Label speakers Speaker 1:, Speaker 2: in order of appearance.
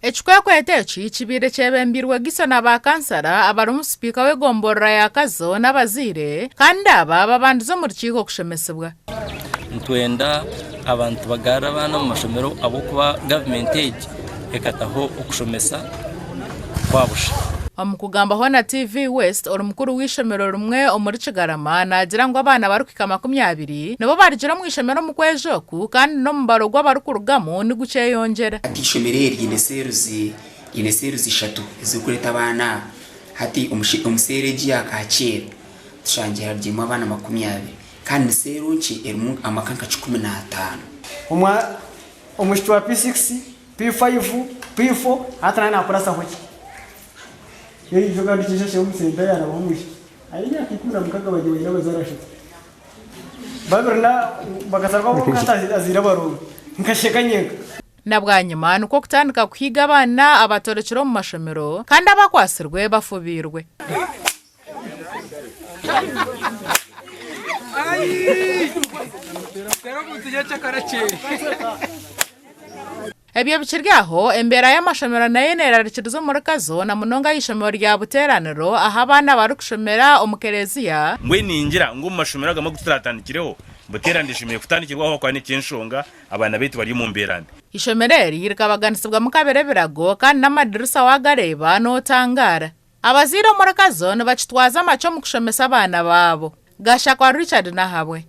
Speaker 1: Ekikwekweto eki kibaire kyebembeirwe Giso na ba kansara abarimu sipiika w'egomborora ya Kazo n'abazaire kandi aba babandize omu rukiiko kushomesibwa.
Speaker 2: Nitwenda abantu bagarure abaana omu mashomero ahabw'okuba gavumenti egi ekataho okushomesa kwa busha.
Speaker 1: Omu kugambaho na TV West, ori mukuru w'eishomero rimwe omuri Kigarama naagira ngu abaana barikuhika 20 nibo barugire omu ishomero omu kwezi oku kandi n'omubaro gw'abarikurugamu nigukyeyongyera.
Speaker 3: Hati eishomero eri riine seeruzi riine seeruzi ishatu ezirikureeta abaana aba. Hati omu seeru egi eya Kaakyero tushangire harugyiremu abaana 20 kandi ni seeru nkye erimu amaka nka 15.
Speaker 4: Omwishiki wa P6, P5, P4 hati nawe nakurasaho ki? Yaija ogandikye eshashe omu senta yarabaho omwishiki aine emyaka 16 bari baine abazaire ashatu babiri bakasharwa bonka hati azaire abarongo nkasheka nyenka.
Speaker 1: Na bwanyima nikwo kutandika kuhiiga abaana abatorekire omu mashomero kandi abakwatsirwe bafubiirwe. Ebyo bikiri aho, embeera y'amashomero nayo neerarikiriza omuri Kazo na munonga aha ishomero rya Buteeraniro ahu abaana barikushomera omu kereziya.
Speaker 5: Mbwenu ningira ngu omu mashomero agamwe agu tutaratandikireho, Buteeraniro eshemereire kutandikirwaho ahabw'okuba n'eky'enshonga abaana baitu bari omu mbeera mbi.
Speaker 1: Eishomero eri rikabaganisibwamu kabiri ebirago kandi n'amadirisa waagareeba nootangaara. Abazaire omuri Kazo nibakitwaza amakye omu kushomesa abaana baabo. Gashakwa Richard Nahabwe.